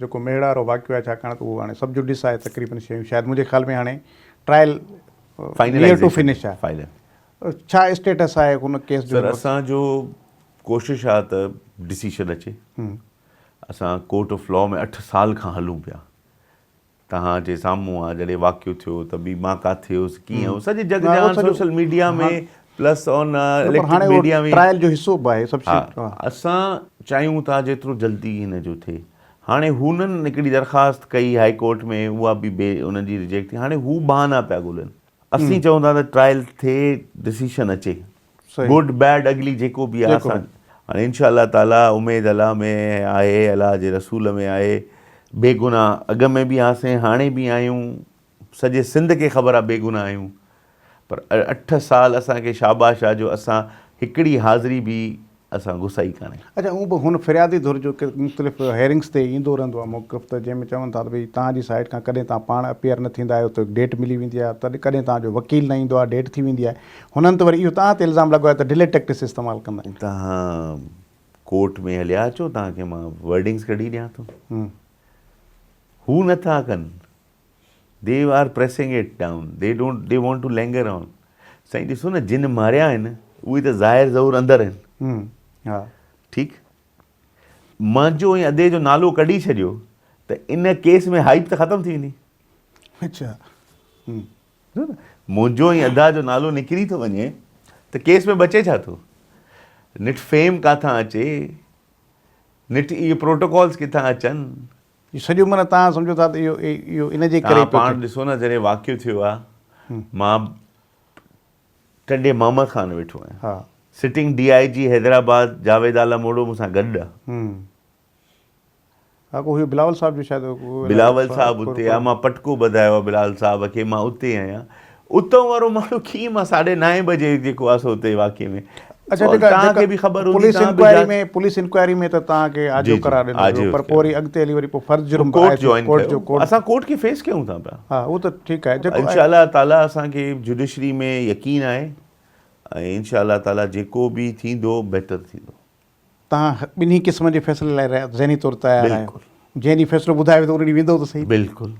جيڪو ميهڙ وارو واقعو آهي ڇاڪاڻ ته اهو هاڻي سب جوڊس آهي تقريبن شيون شايد منهنجي خيال ۾ هاڻي ٽرائل نيئر ٽو فنش آهي ڇا اسٽيٽس آهي ان ڪيس جو؟ سر اسان جو ڪوشش آهي ته ڊسيشن اچي اسان ڪورٽ آف لا ۾ اٺ سال کان هلون پيا توهان جي سامهون آ جڏهن واقعو ٿيو ته به مان ڪاٿي هيس ڪيئن هيس سڄي جڳ جهان social media ۾ plus on electric media ۾ trial جو حصو به آهي سڀ ها اسان چاهيون ٿا جيترو جلدي هن جو ٿئي هاڻي هنن هڪڙي درخواست ڪئي هائي ڪورٽ ۾ اها به بي انهن جي ريجيڪٽ ٿي هاڻي هو بهانا پيا ڳولن اسين چئون ٿا ته ٽرائل ٿئي ڊسيشن اچي گڊ بيڊ اگلي جيڪو به آهي اسان هاڻي انشاء الله تعالي اميد الله ۾ آهي الله جي رسول ۾ آهي بيگناهه اڳ ۾ به هئاسين هاڻي به آهيون سڄي سنڌ کي خبر آهي بيگناهه آهيون پر اٺ سال اسان کي شاباش آهي جو اسان هڪڙي حاضري به اسان گسائي ڪانهي. اڇا اون به هن فريادي ڌر جو مختلف هيئرنگس تي ايندو رهندو آهي موقف ته جنهن ۾ چون ٿا ته ڀئي توهان جي سائيڊ کان ڪڏهن توهان پاڻ اپيئر نه ٿيندا آهيو ته ڊيٽ ملي ويندي آهي ته ڪڏهن توهان جو وڪيل نه ايندو آهي ڊيٽ ٿي ويندي آهي هنن ته وري اهو توهان تي الزام لڳايو ته ڊلي ٽيڪٽس استعمال ڪندا آهيو. توهان ڪورٽ ۾ هليا اچو توهان کي مان ورڊنگس ڪڍي ڏيان ٿو هو نه ٿا ڪن. They are pressing it down they don't they want to linger on سائين ڏسو نه جن ماريا آهن اهي ته ظاهر ظهور اندر آهن ها ٺيڪ منهنجو ۽ ادي جو نالو ڪڍي ڇڏيو ته ان ڪيس ۾ هائپ ته ختم ٿي ويندي اچھا منهنجو ۽ ادا جو نالو نڪري ٿو وڃي ته ڪيس ۾ بچي ڇا ٿو نٽ فيم ڪاٿان اچي نٽ اهي پروٽوڪالز ڪٿان اچن اهو سڄو معنيٰ توهان سمجهو ٿا ته اهو اهو ان جي ڪري توهان پاڻ ڏسو نه جڏهن واقعو ٿيو آ مان ٽنڊي محمد خان ويٺو آهيان ها sitting D I G Hyderabad Javed Alam Odho مون سان گڏ آ ها ڪو هيو بلاول صاحب جو شايد بلاول صاحب اتي آ مان پٽڪو ٻڌايو آ بلاول صاحب کي مان اتي آهيان اتان وارو ماڻهو ڪيئن مان ساڍي نائين بجي جيڪو آ سو اتي واقعي ۾ اڇا جيڪا توهان کي به خبر هوندي پوليس انڪوائري ۾ پوليس انڪوائري ۾ ته توهان کي آجو قرار ڏنو ويو پر پوء وري اڳتي هلي وري پوء فرد جرم ڪورٽ جوائن ڪيو اسان ڪورٽ کي فيس ڪيون ٿا پيا ها اهو ته ٺيڪ آهي جيڪو انشاء الله تعالي اسان کي جوڊيشري ۾ يقين آهي ۽ انشاء الله تعالي جيڪو به ٿيندو بهتر ٿيندو. توهان ٻنهي قسمن جي فيصلي لاء ذهني طور تيار آهيو جنهن ڏينهن فيصلو ٻڌايو ويندو ان ڏينهن ويندو ته سهي. بلڪل.